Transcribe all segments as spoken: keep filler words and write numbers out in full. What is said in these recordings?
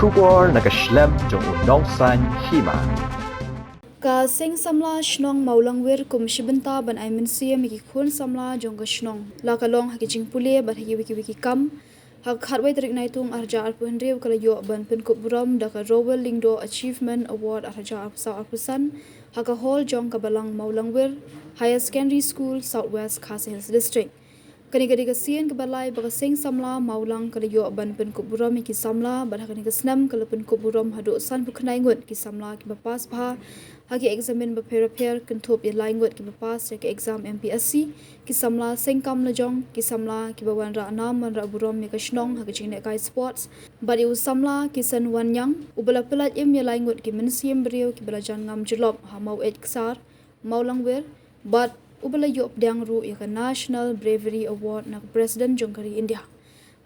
Khubor na ka shlem jong u nongsan hima. Ka Seng Samla Shnong Mawlangwir kum shibynta ban ai mynsiem ïa ki khun samla jong ka shnong, la ka long ha ki jingpule bad ha kiwei kiwei ki kam. Ha ka khatwei tarik Naitung arhajar arphew hynriew ka la ïoh ban pynkup burom da ka Rowell Lyngdoh Achievement Award arhajar arphew saw arphew san ha ka hall jong ka Balang Mawlangwir Higher Secondary School, South West Khasi Hills District. Kane ka dei ka sien kaba lai ba ka Seng Samla Mawlang ka la ïoh ban pynkup burom ïa ki samla bad ha kane ka snem ka la pynkup burom haduh sanphew khyndai ngut ki samla kiba pass bha ha ki eksamin bapher bapher, kynthup ïa lai ngut kiba pass ïa ka exam M P S C, ki samla seng kam lajong, ki samla kiba wanrah nam wanrah burom ïa ka shnong ha ka jinglehkai sports, bad ïa u samla Kisan Wanniang uba la pyllait im ïa lai ngut ki mynsiem briew kiba la jan ngam jyllop ha Maweit Ksar, Mawlangwir, bad uba la ïoh pdiang ruh ïa ka National Bravery Award na ka President jong ka ri India.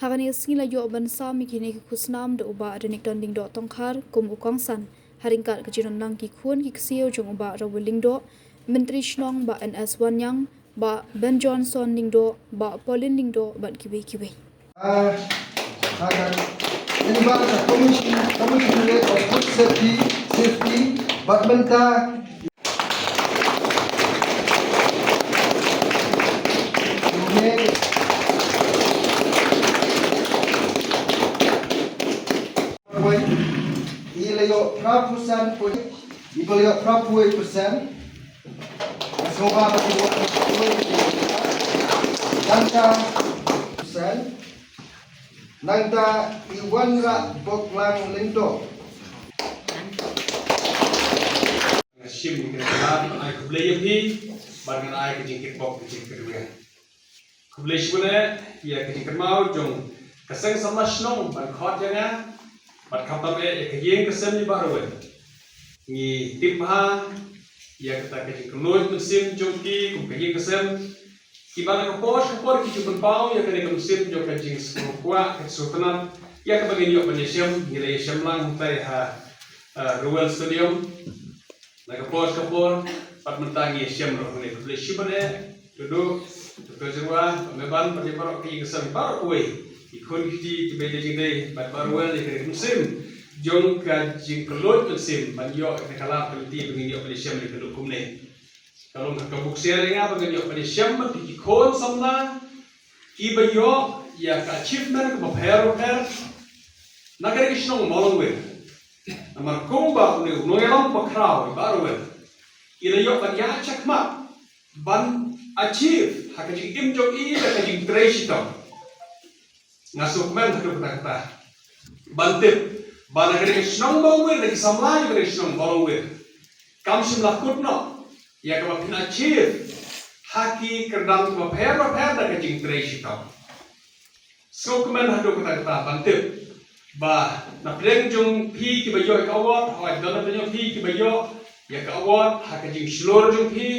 Ha kane ka sngi la ïoh ban sam ïa kine ki khusnam da u Bah Renikton Lyngdoh Tongkhar kum u kongsan, ha ryngkat ka jingdonlang ki khun ki ksiew jong u Bah Rowell Lyngdoh, Myntri Shnong Bah N S Wanniang, Bah Ben Johnson Lyngdoh, Bah Pauline Lyngdoh bad kiwei kiwei. Ah, ah, ini ba ka Commission, Commissionerate of Food Safety, Safety, bad mynta i la ïoh phra phew san point, i ba la ïoh phra phew percent. Soba ba ki wan nangta percent. Nangta i Wanrah Boklang Lyngdoh. Nga shim ïa kane ka lad, ngan ai khublei ïa phi bad ngan ai ka jingkitbok ka jingkitwei. Khublei shibun eh ïa ka jingkynmaw jong ka Seng Samla Shnong ban khot ïa nga. Bad khamtam eh ïa ka ïing ka sem i Bah Rowell. Ngi tip bha ïa kata ka jingkylluid mynsiem jong ki kum ka ïing ka sem, kiba na ka por sha ka por ki ju pynpaw ïa kane ka mynsiem jong ka jingsngewkwah, ka jingsngewtynnat, ïa kaba ngin ïoh ban ïashem. Ngi la ïashem lang hangtai ha, eh, Rowell Stadium. Na ka por sha ka por pat mynta ngi ïashem ruh hangne. Khublei shibun eh, Dudu, Doktor Jyrwa, Bah Meban, bad ïa baroh ki ïing ki sem, baroh kawei, ki khun ki kti kiba ïadei jingdei bad Bah Rowell ïa kane ka mynsiem jong ka jingkylluid mynsiem ban ïoh ïa kane ka lad ka lynti ba ngin ïoh ban ïashem ïa ka duh kumne. Ka long ka buk siar ïa nga ba ngin ïoh ban ïashem bad ki khun samla kiba ïoh ïa ka achievement kaba pher bapher na kane ka shnong Mawlangwir. Namar kumba une u nongïalam bakhraw i Bah Rowell i la ïoh ban ïaid shakhmat ban achieve ha ka jingim jong i da ka jingtrei shitom. Nga sngewkmen haduh katta katta ban tip ba na kane ka shnong Mawlangwir, na ki samla jong kane ka shnong Mawlangwir, kam shym la kut noh ïa kaba phin achieve ha ki kyrdan kiba pher bapher da ka jingtrei shitom. Sngewkmen haduh katta katta ban tip ba na pdeng jong phi kiba ïoh ïa ka award, hooid, don na pdeng jong phi kiba ïoh ïa ka award ha ka jingshlur jong phi.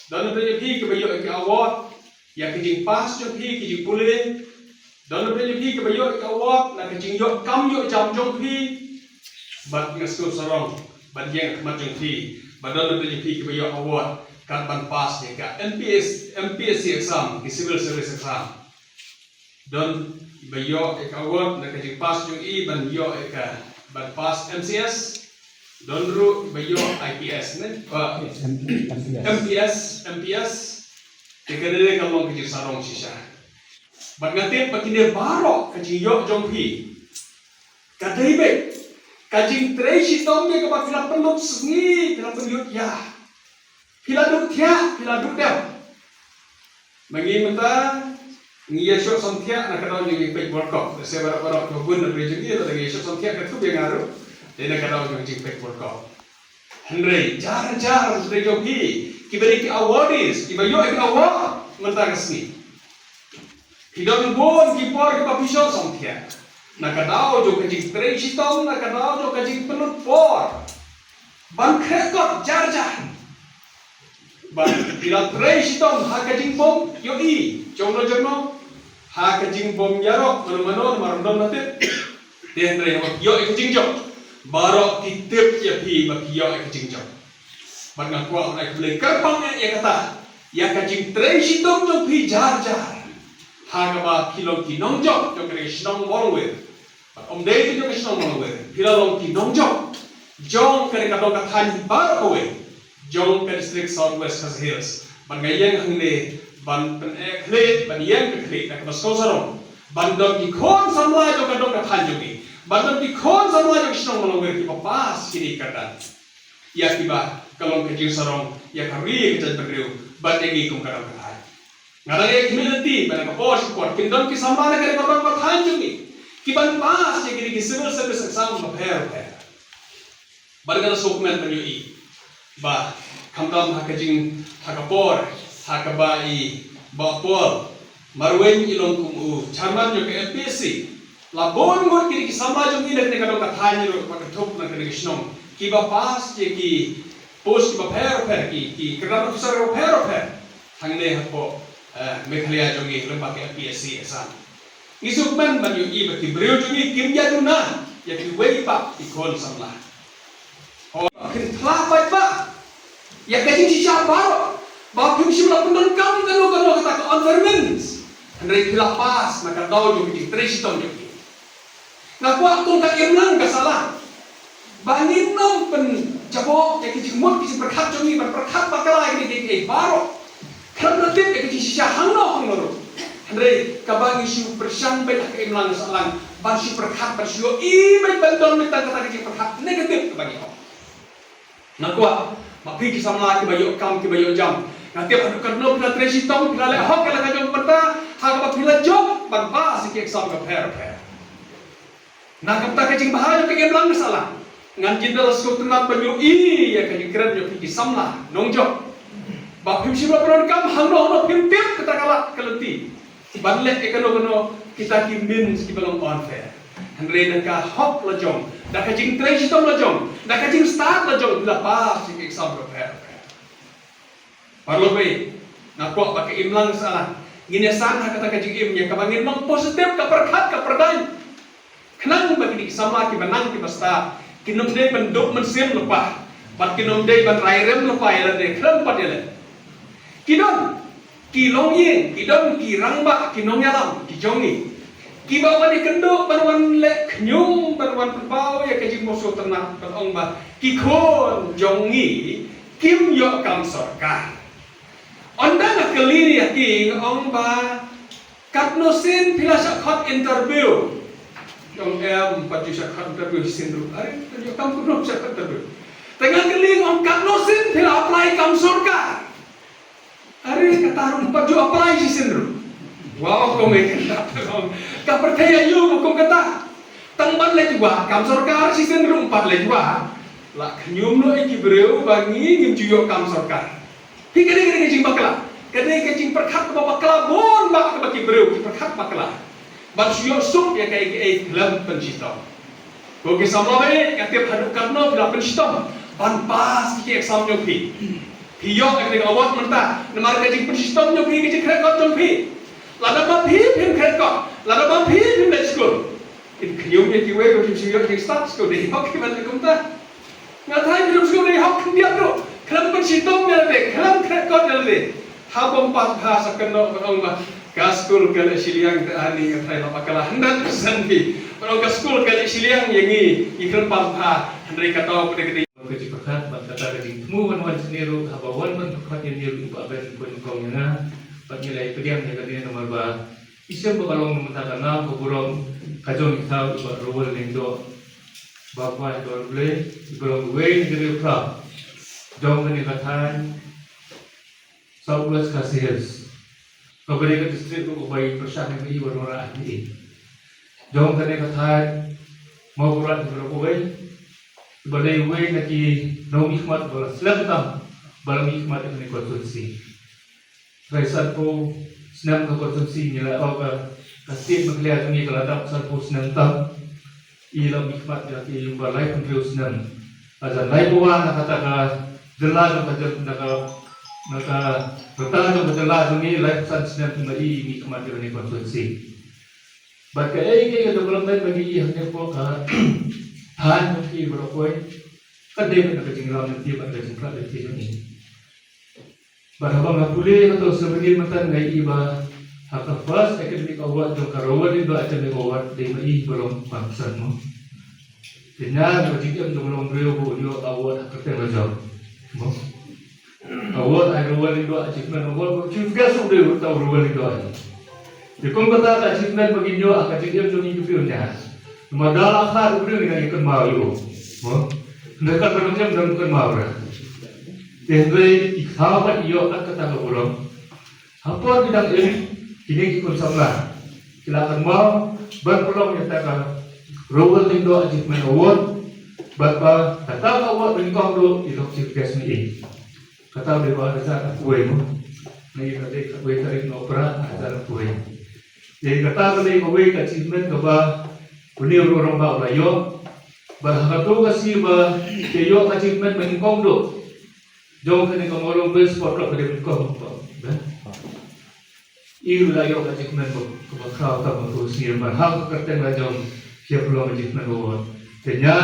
Don na pdeng jong phi kiba ïoh ïa ka award ïa ka jingpass jong phi, ka jingpule. Don na pdeng jong phi kiba ïoh ïa ka award na ka jingïoh kam ïoh jam jong phi. Bad nga sngewsarong ban ïeng ha khmat jong phi ba don na pdeng jong phi kiba ïoh award kat ban pass ïa ka M P S, M P S C exam, ki civil service exam. Don ba ïoh ïa ka award na ka jingpass jong i ban ïoh ïa ka, ban pass M C S. Don ruh ba ïoh I P S ne? Ah, M P S. M P S, M P S. Te ka dei ka long ka jingsarong shisha. Bad nga tip ba kine baroh ka jingïoh jong phi ka dei beit ka jingtrei shitom ïa kaba phi la pynlut sngi, phi la pynlut ïa. Phi la duh thiah, phi la duh dem. Ma ngi mynta ngi ïa shoh samthiah na ka daw jong ka jingpeit World Cup. Lehse baroh baroh kiba bun na pdeng jong ngi lada ngi ïa shoh samthiah ka thup ïa nga ruh. Dei na ka daw jong ka jingpeit World Cup. Hynrei jar jar na pdeng jong phi kiba dei ki awardees, kiba ïoh ki award mynta ka sngi. Phi don bun ki por kiba phi shoh samthiah na ka daw jong ka jingtrei shitom, na ka daw jong ka jingpynlut por ban khreh kot jar jar. Ba phi la trei shitom ha ka jingbym ïohi jongno jongno, ha ka jingbym ïarap mano mano, namar ym don ba tip. Te hynrei haba phi ïoh ïa ka jingjop, baroh ki tip ïa phi ba phi ïoh ïa ka jingjop. Bad nga kwah ban ai khublei kyrpang eh ïa kata, ïa ka jingtrei shitom jong phi jar jar ha kaba phi long ki nongjop jong kane ka shnong Mawlangwir. Ym dei tang ïa ka shnong Mawlangwir, phi la long ki nongjop jong kane ka dong ka thaiñ baroh kawei jong ka district South West Khasi Hills. Bad nga ïeng hangne ban pyneh khlieh, ban ïeng ka khlieh da kaba sngewsarong ban don ki khun samla jong ka dong ka thaiñ jong ngi, ban don ki khun samla jong ka shnong Mawlangwir kiba pass kine ki kyrdan ïa kiba ka long ka jingsarong ïa ka ri, ïa ka jaitbynriew bad ïa ngi kum ka dong ka thaiñ. Nga dang ïa khmih lynti ba na ka por sha ka por kin don ki samla na ka dong ka thaiñ jong ngi kiban pass ïa kine ki civil service exam bapher bapher. Bad nga la sngewkmen ban ïohi ba khamtam ha ka jing, ha ka por ha kaba i Bah Paul Marwein i long kum u chairman jong ka M P S C, la bun ngut kine ki samla jong ngi na kane ka dong ka thaiñ ruh ba kynthup na kane ka shnong kiba pass ïa ki post kiba pher pher, ki, ki kyrdan officer kiba pher pher hangne hapoh, eh, Meghalaya jong ngi lyngba ka M P S C exam. Ngi sngewkmen ban ïohi ba ki briew jong ngi kim ïaduna ïa kiwei pat ki khun samla. Phin phla paidbah ïa ka jingshisha baroh ba phim shym la pyndonkam kano kano kata ka environment, hynrei phi la pass na ka daw jong ka jingtrei shitom jong phi. Nga kwah kum ka imlang ka sahlang ba ngin ym pynjaboh ïa ki jingmut ki jingpyrkhat jong ngi ban pyrkhat bakla ïa kine kiei kiei baroh. Khlem da tip ïa ka jingshisha hangno hangno ruh. Hynrei kaba ngi shu pyrshang beit ha ka imlang ka sahlang ban shu pyrkhat, ban shu ïohi beit, ban don beit tang kata ka jingpyrkhat negative kaba ngi ong. Nga kwah ba phi ki samla kiba ïoh kam, kiba ïoh jam, nga tip haduh katno phi la trei shitom, phi la leh hok ïa la ka jong ka bynta ha kaba phi la jop ban pass ïa ki exam bapher bapher. Na ka bynta ka jingbha jong ka imlang ka sahlang, ngan jin da la sngewtynnat ban ïohi ïa ka jingkren jong phi ki samla nongjop ba phim shym la pyndonkam hangno hangno, phim tip kata ka lad ka lynti ban leh ïa kano kano kita ki means kiba long unfair. Hynrei da ka hok la jong, da ka jingtrei shitom la jong, da ka jingstad la jong, phi la pass ïa ki exam bapher bapher. Paralok, nga kwah ba ka imlang ka sahlang ngin ïasan ha kata ka jingim ïa kaba ngin long positive, ka pyrkhat ka pyrdaiñ. Khnang ba kine ki samla kiba nang kiba stad kin ym dei ban duh mynsiem lypa bad kin ym dei ban rai rem lypa ïa lade khlem pat ïaleh. Ki don ki longïing, ki don ki rangbah, ki nongïalam ki jong ngi kiba wan ïakynduh ban wan leh khñium, ban wan pynpaw ïa ka jingmut sngewtynnat, ban ong ba ki khun jong ngi kim ïoh kam sorkar. Ynda nga kylli ïa ki, nga ong ba katno sien phi la shah khot interview? Ki ong em, ym pat ju shah khot interview shisien ruh. Are, phi ïoh kam kumno shah khot interview? Te nga kylli, nga ong katno sien phi la apply kam sorkar? Are, kata ruh ym pat ju apply shisien ruh. Wow, kumne kata, ka pyrthei aïu ba kum kata. Tang ban leit wad kam sorkar shisien ruh ym pat leit wad. La khñium noh ïa ki briew ba ngi ngim ju ïoh kam sorkar. Phi, ka dei, ka dei ka jingbakla, ka dei ka jingpyrkhat kaba bakla bun ba kaba ki briew ki pyrkhat bakla ban shu ïoh suk ïa kaei kaei khlem pynshitom. Ko ki samla, nga tip haduh katno phi la pynshitom ban pass ïa ki exam jong phi. Phi ïoh ïa ka award mynta namar ka jingpynshitom jong phi, ka jingkhreh kot jong phi. Lada ma phi phim khreh kot, lada ma phi phim leit skul, kin khñium ïa kiwei ba kim shu ïoh jingstad skul, dei hok ki ban leh kumta. Nga tharai ki dei skul dei hok khyndiat ruh, khlem pynshitom ïa lade, khlem khreh kot ïa lade. Haba ym pat bha sa kynnoh ban ong ba ka skul ka leh shiliang, te ani nga tharai la bakla hundred percent phi ban ong ka skul ka leh shiliang ïa ngi, ngi khlem pat bha, hynrei ka daw ka dei, ka dei ka jingpyrkhat bad kata ka jingthmu ban wan shane ruh, haba wan ban pyrkhat ïa ne ruh, ba ban pynïakong ïa nga bad ngi la ïapdiang ïa kane namar ba i shem ba ka long mynta ka nam ka burom ka jong i thaw i Bah Rowell Lyngdoh, Bah Kwai Bah Blei, i ba long uwei na ki riewphra jong kane ka thaiñ South West Khasi Hills. Kaba dei ka district ruh kaba i pyrshang ïa i, ba wanrah ïa i. Jong kane ka thaiñ Mawkyrwat i ba long uwei, i ba dei uwei na ki nongmihkhmat ba la slem tam ba la mihkhmat ïa kane ka constituency. Trai sanphew snem ka constituency ngi la, oh, ka, ka state Meghalaya jong ngi ka la dap sanphew snem tam. I la mihkhmat ïa ki ïa ba laiphew hynriew snem. Hajan laiphew na kata ka jylla jong ka jylla, na ka, na ka rta jong ka jylla jong ngi, laiphew san snem i mihkhmat ïa kane ka constituency. Bad kaei kaei ka development ba ngi ïohi hangne hapoh ka thaiñ jong phi baroh kawei, ka dei na ka jingïalam lynti bad ka jingpyrkhat lynti jong ngi. Bad haba nga pule kato ka snem mynta nga ïohi ba Ha ka first academic award jong ka Rowell Lyngdoh Academic Award dei ma i ba long kongsan mo. Te nia ka jingim jong u long briew ba u ïoh award ha ka kyrteng la jong mo. Award ai Rowell Lyngdoh Achievement Award, chief guest u dei uta u Rowell Lyngdoh. Te kum kata ka achievement ba ngin ïoh ha ka jingim jong ngi ka phi u nia. Namar da la kha u briew ngi nang ïa kynmaw ïa u mo. Hynrei ka ba nang ïa nang kynmaw ra. Te hynrei i kha ba ïoh kat kata ka burom. Ha por ki dang im kine ki khun samla ki la kynmaw ban pynlong ïa kata ka Rowell Lyngdoh Achievement Award. Bad ba kata ka award ba nyngkong ruh i long chief guest ma i. Kata u dei ba ha ka khatwei mo. Na i ka dei khatwei tarik Nohprah ha ka khatwei. Te kata ka dei kawei ka achievement kaba une u rangbah u la ïoh. Bad ha kato ka sngi ba te ïoh ka achievement ba nyngkong ruh jong kane ka Mawlong Vale Sport Club ka dei ba nyngkong ruh. I u la ïoh ka achievement ba, kaba khraw tam ha ka sngi, bad ha ka kyrteng la jong ki ïa pynlong achievement award. Te nia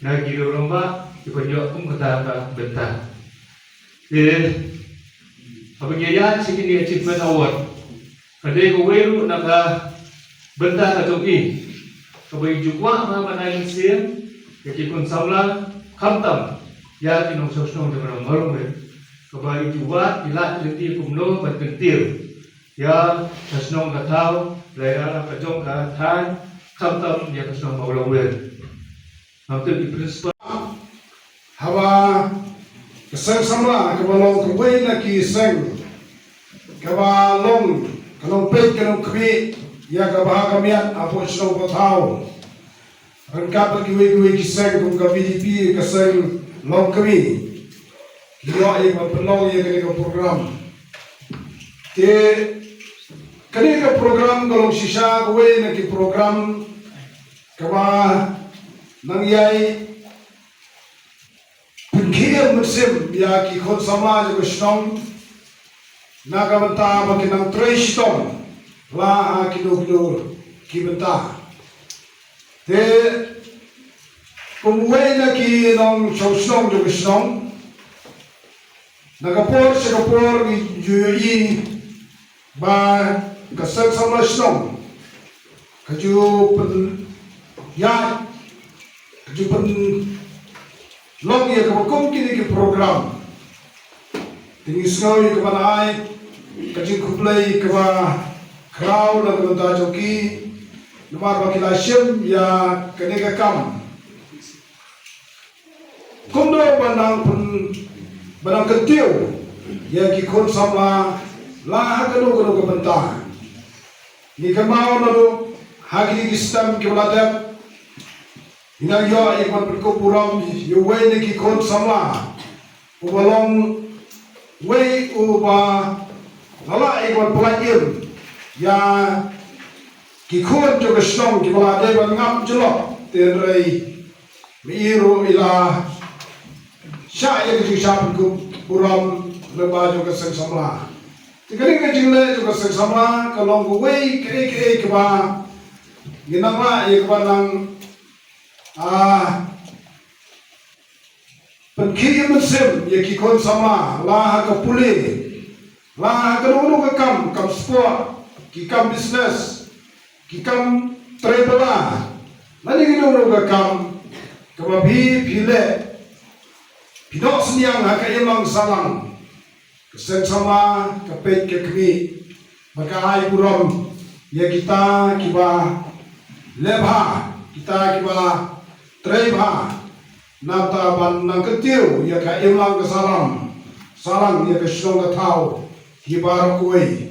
na ki rangbah ki pynïoh kum kata ka bynta. Te haba ngi ïaid sha kine achievement award, ka dei kawei ruh na ka bynta ka jong i kaba i ju kwah ma ban ai mynsiem ïa ki khun samla, khamtam ïa ki nongshong shnong jong ka Mawlong Vale, kaba i ju wad i lad lynti kumno ban kyntiew ïa ka shnong ka thaw, lada ka jong ka thaiñ, khamtam ïa ka shnong Mawlong Vale. Ngam tip i principal. Haba ka seng samla kaba long kawei na ki seng kaba long ka nongpeit ka nongkhmih ïa ka bha ka miat hapoh shnong ka thaw. Ryngkat bad kiwei kiwei ki seng kum ka V D P ka seng Longkmie. Ki ïoh ïa ka pynlong ïa kane ka program. Te kane ka program ka long shisha kawei na ki program kaba nang ïai pynkhie mynsiem ïa ki khun samla jong ka shnong na ka bynta ba kin nang trei shitom la ha kino kino ki bynta. Te kum uwei na ki nongshong shnong jong ka shnong, na ka por sha ka por ngi ju ïohi ba ka seng samla shnong ka ju pynïaid, ka ju pynlong ïa kaba kum kine ki program. Te ngi sngew ïa kaban ai ka jingkhublei kaba khraw na ka bynta jong ki namar ba ki la shim ïa kane ka kam. Kumno ba nang pyn, ba nang kyntiew ïa ki khun samla la ha kano kano ka bynta. Ngi kynmaw naduh ha kine ki snem kiba la dep, ngi nang ïoh ïa ka ban pynkup burom ïa uwei na ki khun samla uba long uwei uba la lah ïa ka ban pyllait im ïa ki khun jong ka shnong kiba la dei ban ngam jyllop, te hynrei ma i ruh i la shah ïa ka jingshah pynkup burom lyngba jong ka seng samla. Te kane ka jingleh jong ka seng samla ka long kawei kaei kaei kaba ngi nang lah ïa kaba nang, ah, pynkhie mynsiem ïa ki khun samla la ha ka pule, la ha kano kano ka kam, kam sport, ki kam business, ki kam trei bylla, lane kano kano ka kam kaba phi, phi leh, phi noh synñiang ha ka imlang sahlang. Ka seng samla ka peit ka khmih bad ka ai burom ïa kita kiba leh bha, kita kiba trei bha, na ka bynta ban nang kyntiew ïa ka imlang ka sahlang, sahlang ïa ka shnong ka thaw hi baroh kawei.